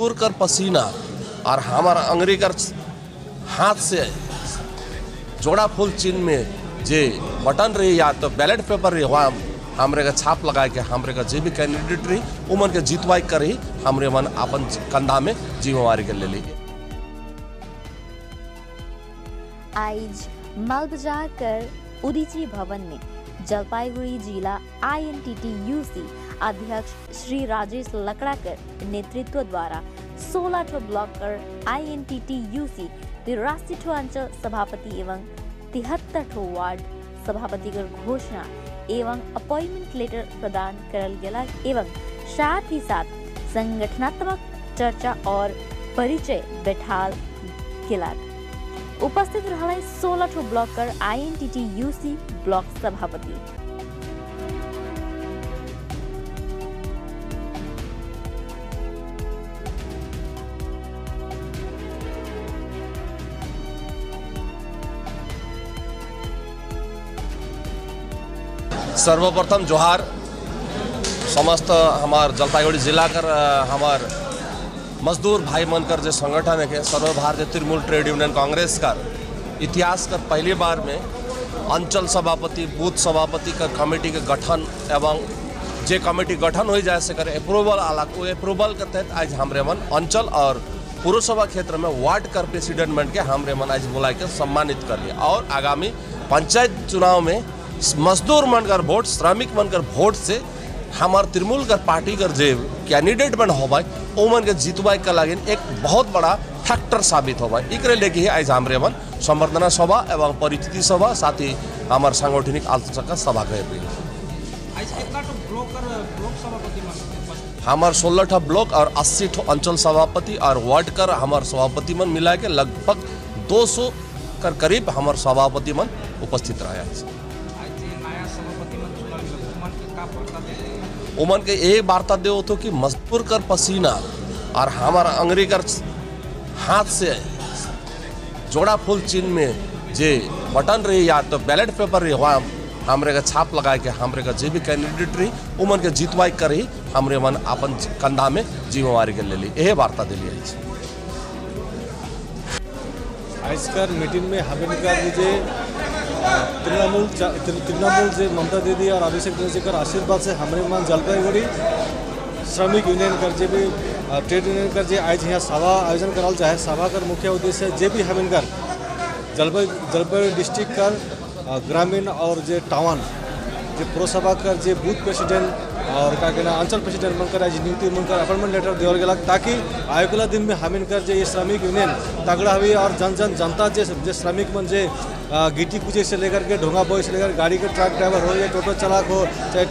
मजदूर कर पसीना और हमार अंग्रेज कर हाथ से जोड़ा फूल चिन्ह में जे बटन रही या तो बैलेट पेपर रही वहाँ हमरे का छाप लगा के हमरे का जे भी कैंडिडेट रही उमन के जीतवाई कर ही हमरे मन अपन कंधा में जिम्मेवारी के ले ली। आज मालबाजार कर उदीची भवन में जलपाईगुड़ी जिला INTTUC अध्यक्ष श्री राजेश लकड़ाकर नेतृत्व द्वारा 16 ठो ब्लॉक कर INTTUC 83 ठो अंचल सभापति एवं 73 ठो वार्ड सभापति कर घोषणा एवं अपॉइंटमेंट लेटर प्रदान करल गेला एवं साथ ही साथ संगठनात्मक चर्चा और परिचय बैठाल गेला। उपस्थित रहले 16 ठो ब्लॉक कर INTTUC block सभापति। सर्वप्रथम जोहार समस्त हमार जलपाईगुड़ी जिला कर हमार मजदूर भाई मन कर जो संगठन है सर्वभारतीय तृणमूल ट्रेड यूनियन कांग्रेस का इतिहास का पहली बार में अंचल सभापति बूथ सभापति का कमेटी के गठन एवं जे कमेटी गठन हो जाए से कर अप्रूवल आला वो अप्रूवल के तहत आज हमरे मन अंचल और पुरसभा क्षेत्र में वार्ड कर प्रेसिडेंट मन के हमरे मन आज बुला के सम्मानित कर लिया और आगामी पंचायत चुनाव में मजदूर मन कर वोट श्रमिक मन कर वोट से हमार तृणमूल कर पार्टी कर जे कैंडिडेट मन हो भाई ओ मन के जीतवाई का लागिन एक बहुत बड़ा फैक्टर साबित हो भाई। एकरे लेके ही आज हमरे मन संवर्धना सभा एवं परिचिति सभा साथ ही हमार सांगठनिक आलोचना सभा के हमार 16 ठो ब्लॉक और 80 ठो अंचल सभापति और वार्ड कर हमार सभापति मन मिला के लगभग 200 कर करीब हमार सभापति मन उपस्थित रहे। उमन के एक वार्ता दे तो कि मजदूर कर पसीना और हमार अंग्रेज कर हाथ से जोड़ा फूल चिन्ह में जे बटन रही या तो बैलेट पेपर रही वहाँ हमरे का छाप लगा के हमरे का जे भी कैंडिडेट रही उमन के जीतवाई कर ही हमरे मन अपन कंधा में जिम्मेवारी के ले ली यही वार्ता दिली। आज कर मीटिंग में हमें जे तृणमूल जे ममता दीदी और अभिषेक बनर्जी कर आशीर्वाद से हमारे मन जलपाईगुड़ी श्रमिक यूनियन कर जे भी ट्रेड यूनियन कर जे आज यहाँ सभा आयोजन कराल जाए। सभा कर मुख्य उद्देश्य जे भी हमें कर जलपाईगुड़ी डिस्ट्रिक्ट कर ग्रामीण और जे टाउन जे पुरसभा कर जे बूथ प्रेसिडेंट और का कहना अंचल प्रेसिडेंट बनकर आज नियुक्ति बनकर अपॉइंटमेंट लेटर दिया गया ताकि आयोगला दिन में हमें कर जे ये श्रमिक यूनियन तगड़ा हुई और जन जन जनता जे जे श्रमिक मन जे गिट्टी कुचे से लेकर के ढोंगा बॉय से लेकर गाड़ी के ट्रक ड्राइवर हो या टोटो चालक हो चाहे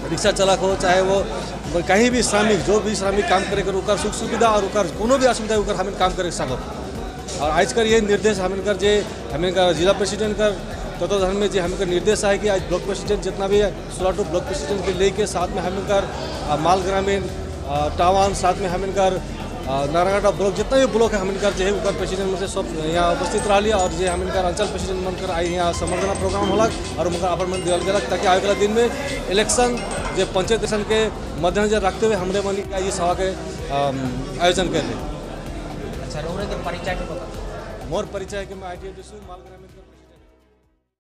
रिक्शा चालक हो चाहे वो कहीं भी श्रमिक जो भी श्रमिक काम करे कर उनका सुख सुविधा और उनका कोनो भी असुविधा उनका हमें काम करे सकब। और आज कर ये निर्देश हमें कर जे हमें कर जिला प्रेसिडेंट कर तत्वाधान में जो हमें निर्देश आए कि आज ब्लॉक प्रेसिडेंट जितना भी है 16 ठो ब्लॉक प्रेसिडेंट के लेके साथ में हमें कर माल ग्रामीण टावान साथ में हमें कर नारायणघाटा ब्लॉक जितना भी ब्लॉक है हमें कर जो है उनका प्रेसिडेंट मन से सब यहाँ उपस्थित रह लिया और जो हमें कर अंचल प्रेसिडेंट बनकर आई यहाँ संवर्धना प्रोग्राम होला और उनका अपॉइंटमेंट दिया गया ताकि आगे दिन में इलेक्शन जो पंचायत इलेक्शन के मद्देनजर रखते हुए हमारे मन ये सभा के आयोजन कर। अच्छा, परिचय मोर परिचय के मैं ITFTC माल ग्रामीण।